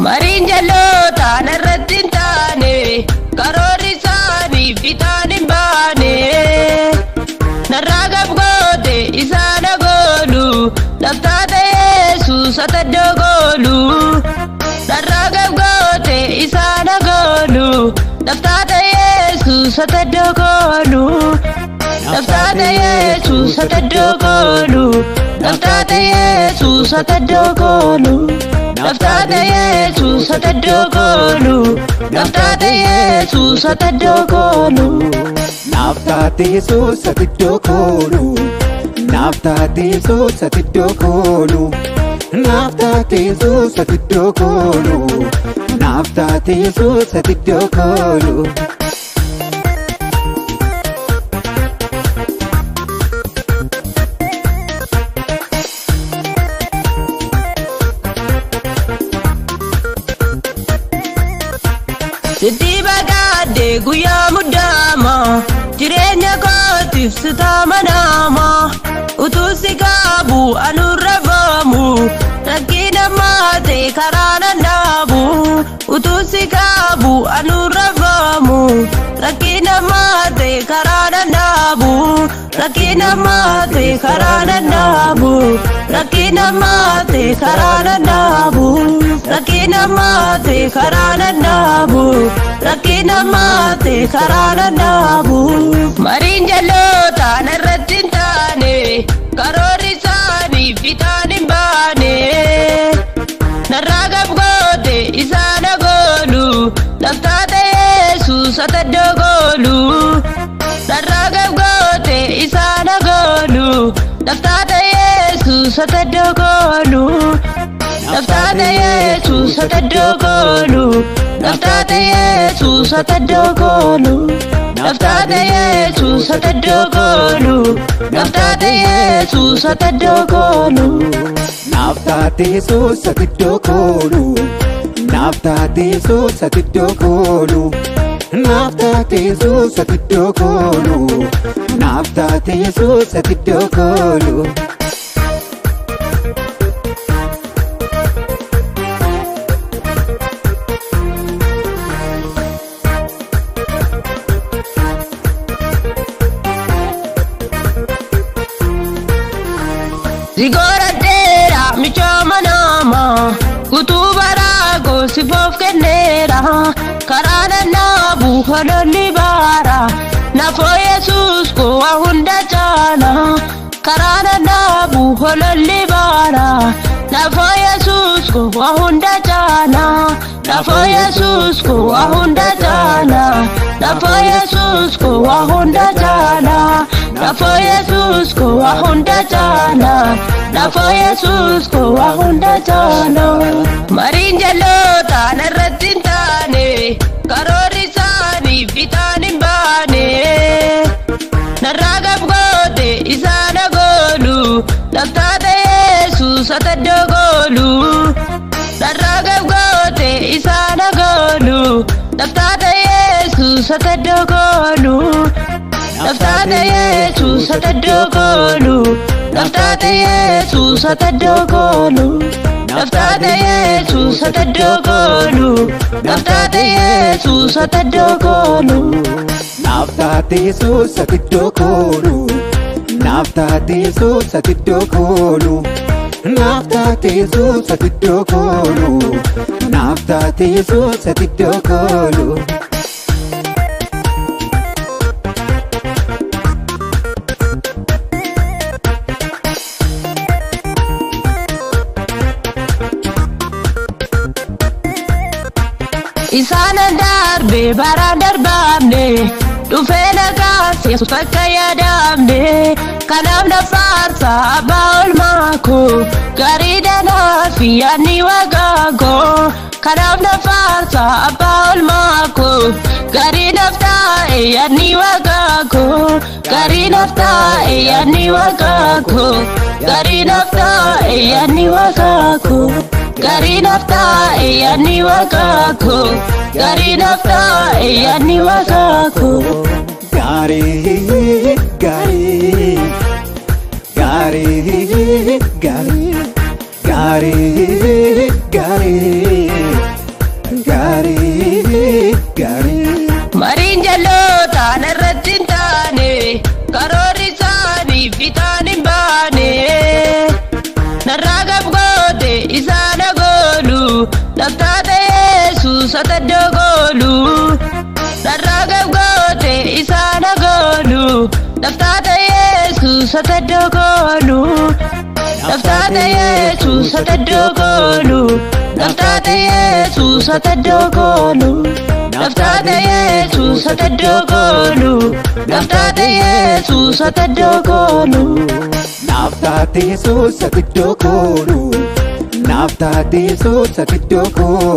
Mariin jalootaa narratti hin taane, karoorri isaanii fiixaan hin baane. Narraa gab goote isaan goolu, laftaata Yesuus ata iddoo goolu. Narraa gab goote isaan goolu, laftaata Yesuus ata iddoo goolu. Laftaata Yesuus ata iddoo goolu, laftaata Yesuus ata iddoo goolu. Laftaata Yesuus ata iddoo goolu, laftaata Yesuus ata iddoo goolu. Naaf taate Yesuus ati iddoo koolu. Naaf taate Yesuus ati iddoo koolu. Naaf taate Yesuus ati iddoo koolu. Naaf taate Yesuus ati iddoo koolu. Sitti baqaadde guyyaa muddaama, jireenya kootiif sitaa manaama. Utuu si qaabu anurra baamu, rakkina maatee karaa nan dhaabu. Utuu si qaabu anurra baamu, rakkina maatee karaa nan dhaabu. Rakkina maatee karaa nan dhaabu. Rakkina maatee karaa nan dhaabu. Rakkina maatee karaa nan dhaabu. Rakkina maatee karaa nan dhaabu. Mariin jalootaa narratti hin taane, karoorri isaanii fiixaan hin baane. Narraa gab goote isaan goolu, laftaata Yesuus ata iddoo goolu. Narraa gab goote isaan goolu, laftaata Yesuus ata iddoo goolu. Laftaata Yesuus ata iddoo goolu, laftaata Yesuus ata iddoo goolu. Laftaata Yesuus ata iddoo goolu, laftaata Yesuus ata iddoo goolu. Naaf taate Yesuus ati iddoo koolu. Naaf taate Yesuus ati iddoo koolu. Naaf taate Yesuus ati iddoo koolu. Naaf taate Yesuus ati iddoo koolu. Zigooradheera michooma nama, utuu baraa goosifoof kenneera. Karaa nannaabu hololli baara, nafoo Yesuus koo waa hunda caala. Karaa nannaabu hololli baara, nafoo Yesuus koo waa hunda caala. Nafoo Yesuus koo waa hunda caala. Nafoo Yesuus koo waa hunda caala. Nafoo Yesuus koo waa hunda caala. Nafoo Yesuus koo waa hunda caala. Mariin jalootaa narratti hin taane, karoorri isaanii fiixaan hin baane. Narraa gab goote isaan goolu, laftaata Yesuus ata iddoo goolu. Narraa gab goote isaan goolu, laftaata Yesuus ata iddoo goolu. Laftaata Yesuus ata iddoo goolu, laftaata Yesuus ata iddoo goolu. Laftaata Yesuus ata iddoo goolu, laftaata Yesuus ata iddoo goolu. Naaf taate Yesuus ati iddoo koolu. Naaf taate Yesuus ati iddoo koolu. Naaf taate Yesuus ati iddoo koolu. Naaf taate Yesuus ati iddoo koolu. Isaanan darbe baraan darbaamne, dhufee nagaas Yesuus akka yaadamne. Kanaaf na faarsa abbaa olmaa koo, gaarii danaa fi yaadni waaqaa koo. Kanaaf na faarsa abbaa olmaa koo, gaarii naaf taa'e yaadni waaqaa koo. Gaarii naaf taa'e yaadni waaqaa koo, gaarii naaf taa'e yaadni waaqaa koo. Gaarii naaf taa'e yaadni waaqaa koo, gaarii naaf taa'e yaadni waaqaa koo. Gaarii gaarii gaarii gaarii gaarii gaarii. Naaf taate Yesuus ati iddoo koolu. Naaf taate Yesuus ati iddoo koolu. Naaf taate Yesuus ati iddoo koolu. Naaf taate Yesuus ati iddoo koolu. Naaf taate Yesuus ati iddoo koolu. Naaf taate Yesuus ati iddoo koolu. Naaf taate Yesuus ati iddoo koolu.